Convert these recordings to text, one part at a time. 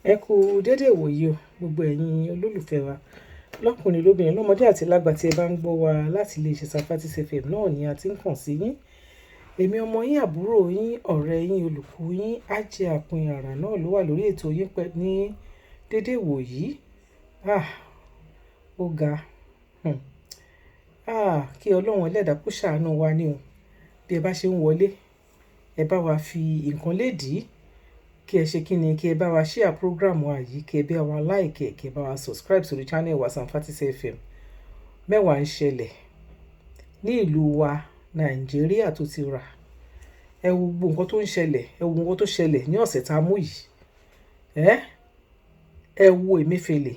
Ẹ kú dédé ìwòyí o, gbogbo ẹ̀yin olólùfẹ́ wa. Lọ́kùnrin lóbìnrin, lọ́mọdé àti lágbà tí ẹ bá ń gbọ́ wa láti ilé iṣẹ́ Samfatis FM náà ni a ti ń kàn sí yín. Èmi ọmọ yín, àbúrò yín, ọ̀rẹ́ yín, olùkọ́ yín, Ajé Àpín Àrà náà ló wà lórí ètò yín pẹ́ ní dédé ìwòyí. Ah! Ó ga. Hmm. Ah! Kí Ọlọ́run ẹlẹ́dàá kó ṣàánú wa ní o. Bí ẹ bá ṣe ń wọlé, ẹ bá wa fi nǹkan lédìí. Kí ẹ ṣe kíni, kí ẹ bá wa share program wa yìí, kí ẹ bá wa like ẹ, kí ẹ bá wa subscribe sórí channel wa Samfatis FM. Mẹ́wàá ń ṣẹlẹ̀ ní ìlú wa Nàìjíríà tó ti rà. Ẹ wo gbogbo nǹkan tó ń ṣẹlẹ̀, ẹ wo nǹkan tó ṣẹlẹ̀ ní ọ̀sẹ̀ tá mú yìí. Ẹ́! Ẹ wo Emefiele,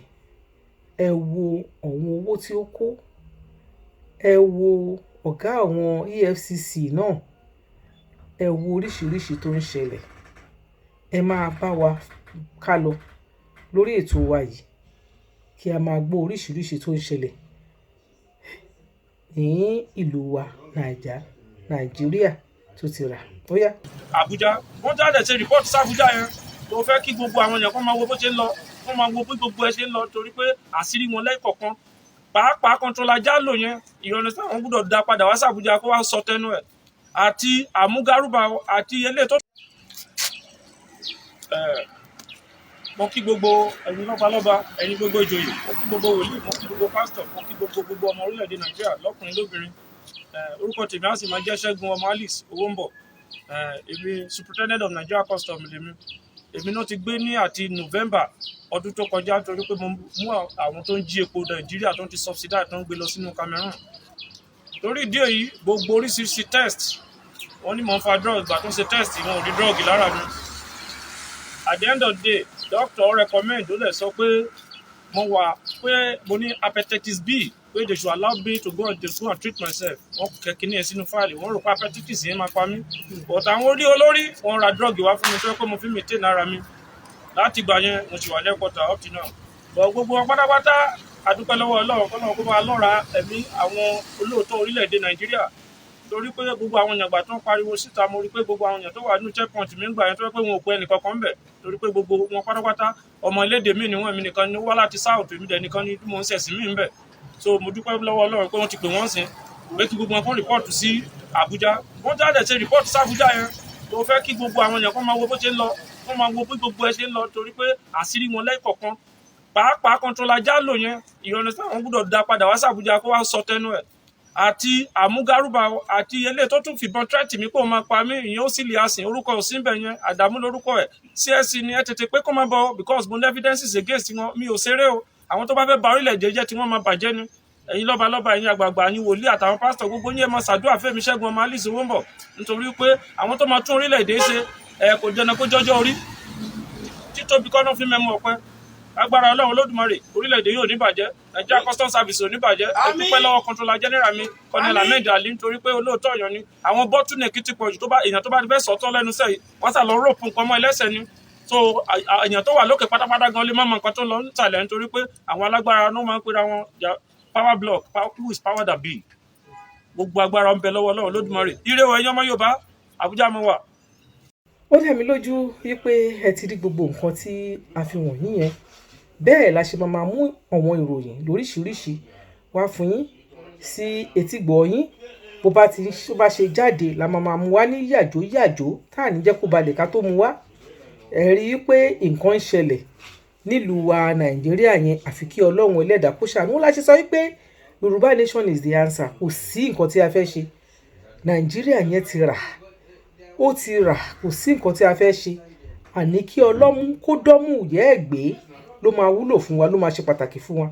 ẹ wo àwọn owó tí ó kó, ẹ wo ọ̀gá àwọn EFCC náà, ẹ wo oríṣìíríṣìí tó ń ṣẹlẹ̀. Ẹ máa bá wa ká lọ lórí ètò wa yìí kí a máa gbọ́ oríṣìíríṣìí tó ń ṣẹlẹ̀ ní ìlú wa Nàìjíríà tó ti rà. Ó yá. Àbújá wọ́n jáde ṣe report sí Àbújá yẹn tó fẹ́ kí gbogbo àwọn èèyàn kan máa wo bó ṣe ń lọ, wọ́n máa wo bí gbogbo ẹ ṣe ń lọ, torí pé àṣírí wọn lẹ́ẹ̀kọ̀kan, pàápàá Controller Jalo yẹn ìyọnu tí àwọn gbọ́dọ̀ dá padà wá sí Àbújá kó wá sọ tẹnu ẹ̀ àti àmúgárùbà àti eléyìí tó. Mo kí gbogbo ẹ̀yin lọ́balọ́ba, ẹ̀yin gbogbo ìjòyè, mo kí gbogbo wòlíì, mo kí gbogbo pásítọ̀, mo kí gbogbo gbogbo ọmọ orílẹ̀-èdè Nàìjíríà lọ́kùnrin lóbìnrin. Orúkọ tèmi á sì máa jẹ́ Ṣẹ́gun ọmọ Alice Owónbọ̀. Èmi Superintendent of Nigeria Customs lèmi. Èmi náà ti gbé ní àti November ọdún tó kọjá torí pé mo mú àwọn tó ń jí epo Nàìjíríà tó ń ti subsidize tó ń gbé lọ sínú Cameroon. Torí ìdí èyí, gbogbo oríṣiríṣi test wọ́n ní mò ń fa drug. Ìgbà tó ń ṣe test, wọn ò rí drug lára mi. At the end of the day, doctor recommend, ó lè sọ pé mo wà pé mo ní hepatitis B, pé they should allow me to go and to go and treat myself. Wọ́n kẹ kíní ẹ̀ sínú fáìlì, wọ́n rò pé hepatitis yẹn máa pa mí, but àwọn orí olórí wọ́n ra drug wá fún mi tó yẹ pé mo fi maintain ara mi. Láti ìgbà yẹn, mo sì wà lẹ́kọ̀ọ́ta up to now. But gbogbo wọn pátápátá, a dúpẹ́ lọ́wọ́ Ọlọ́run, kọ́nà kó bá lọ́ra ẹ̀mí àwọn olóòótọ́ orílẹ̀-èdè Nàìjíríà, torí pé gbogbo àwọn èèyàn gbà tó ń pariwo síta, mo rí pé gbogbo àwọn èèyàn tó wà nínú checkpoint mi ń gbà yẹn tó yẹ pé wọn ò pe ẹnìkankan bẹ̀, torí pé gbogbo wọn pátápátá ọmọ ilédè mi ni wọn. Èmi nìkan ni wá láti south, èmi dẹ̀ nìkan ni mò ń ṣẹ̀sìn mí ń bẹ̀. So mo dúpẹ́ lọ́wọ́ Ọlọ́run pé wọ́n ti pè wọ́n sìn pé kí gbogbo wọn kàn report sí Àbújá. Wọ́n jáde ṣe report sí Àbújá yẹn tó fẹ́ kí gbogbo àwọn èèyàn kan máa wo bó ṣe ń lọ, wọ́n máa wo bí gbogbo ẹ ṣe ń lọ, torí pé àṣírí wọn lẹ́ẹ̀kọ̀kan, pàápàá Controller Jalo yẹn ìyọnu tí àwọn gbọ́dọ̀ dá padà wá sí Àbújá kó wá sọ tẹnu ẹ̀ àti àmúgárùbà àti eléyìí tó tún fìbọn threat mi pé òun máa pa mí. Ìyẹn ó sì lè àsìn orúkọ ò sí bẹ̀ yẹn, Àdàmú lórúkọ ẹ̀. CSC ni ẹ tètè pé kó máa bọ̀, because mo ní evidences against wọn. Mi ò ṣeré o. Àwọn tó bá fẹ́ ba orílẹ̀-èdè jẹ́ tí wọ́n máa bàjẹ́ ni. Ẹ̀yin lọ́balọ́ba, ẹ̀yin àgbààgbà, ẹ̀yin wòlíì àtàwọn pásítọ̀, gbogbo yín, ẹ máa ṣàdúrà fẹ́mi Ṣẹ́gun ọmọ Alice Owónbọ̀, nítorí pé àwọn tó máa tún orílẹ̀-èdè ṣe ẹ kò jẹ́nà kó jọjọ́ orí títóbi kọ́ náà fi mẹ́mú ọpẹ́. Agbára Ọlọ́run Olódùmarè, orílẹ̀-èdè yóò ní bàjẹ́, Nigeria Customs Service ò ní bàjẹ́. Ẹ dúpẹ́ lọ́wọ́ Controller General mi, Colonel Ahmed Ali, nítorí pé olóòótọ́ èèyàn ni. Àwọn bottleneck ti pọ̀jù. Tó bá èèyàn tó bá ti fẹ́ sọ̀tọ̀ lẹ́nu sẹ́yìn, wọ́n sà lọ rope nǹkan mọ́ ẹlẹ́sẹ̀ ni. So èèyàn tó wà lókè pátápátá gan lè má mọ nǹkan tó lọ nísàlẹ̀, nítorí pé àwọn alágbára ló máa ń pera wọn power block power, who is power that be. Gbogbo agbára ń bẹ lọ́wọ́ Ọlọ́run Olódùmarè. Ire o, ẹ̀yin ọmọ Yorùbá. Àbújá mo wà. Ó dá mi lójú wípé ẹ ti rí gbogbo nǹkan tí a fi wọ̀nyí yẹn. Bẹ́ẹ̀ la ṣe máa máa mú àwọn ìròyìn lóríṣiríṣi wá fún yín sí etígbọ̀ọ́ yín. Bó bá ti bó bá ṣe jáde la máa máa mú wá ní yàjó yàjó, tá à ní jẹ́ kó balẹ̀ ká tó mú wá. Ẹ rí i pé nǹkan ń ṣẹlẹ̀ nílùú wa Nàìjíríà yẹn, àfi kí Ọlọ́run ẹlẹ́dàá kó ṣàánú. La ṣe sọ wípé Yorùbá nation is the answer. Kò sí nǹkan tí a fẹ́ ṣe. Nàìjíríà yẹn ti rà, ó ti rà. Kò sí nǹkan tí a fẹ́ ṣe. Àní kí ọlọ́mú kó dọ́mú ìyá ẹ̀ gbé ló máa wúlò fún wa, ló máa ṣe pàtàkì fún wa.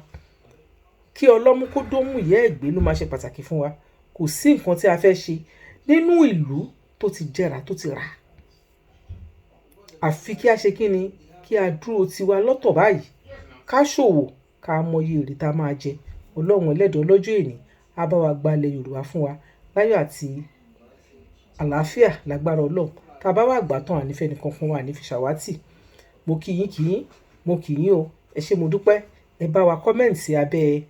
Kí ọlọ́mú kó dọ́mú ìyá ẹ̀ gbé ló máa ṣe pàtàkì fún wa. Kò sí nǹkan tí a fẹ́ ṣe nínú ìlú tó ti jẹrà, tó ti rà. Àfi kí a ṣe kí ni, kí a dúró tiwa lọ́tọ̀ báyìí, ká ṣòwò, ká mọyì èrè tá a máa jẹ. Ọlọ́run ẹlẹ́dàá ọlọ́jọ́ èní á bá wa gba ilẹ̀ Yorùbá fún wa láyọ̀ àti àlàáfíà lágbára Ọlọ́run. Tá a bá wà gbà tán, àní fẹ́ni kankan wà ní fi ṣàwátì. Mo kí yín, kí yín, mo kí yín o. Ẹ ṣé, mo dúpẹ́. Ẹ bá wa comment sí abẹ́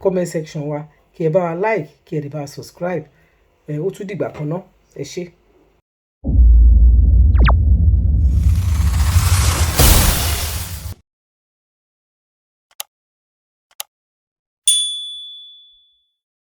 comment section wa, kí ẹ bá wa like, kí ẹ lè bá wa subscribe. Ẹ ó tún dìgbà kan náà. Ẹ ṣé.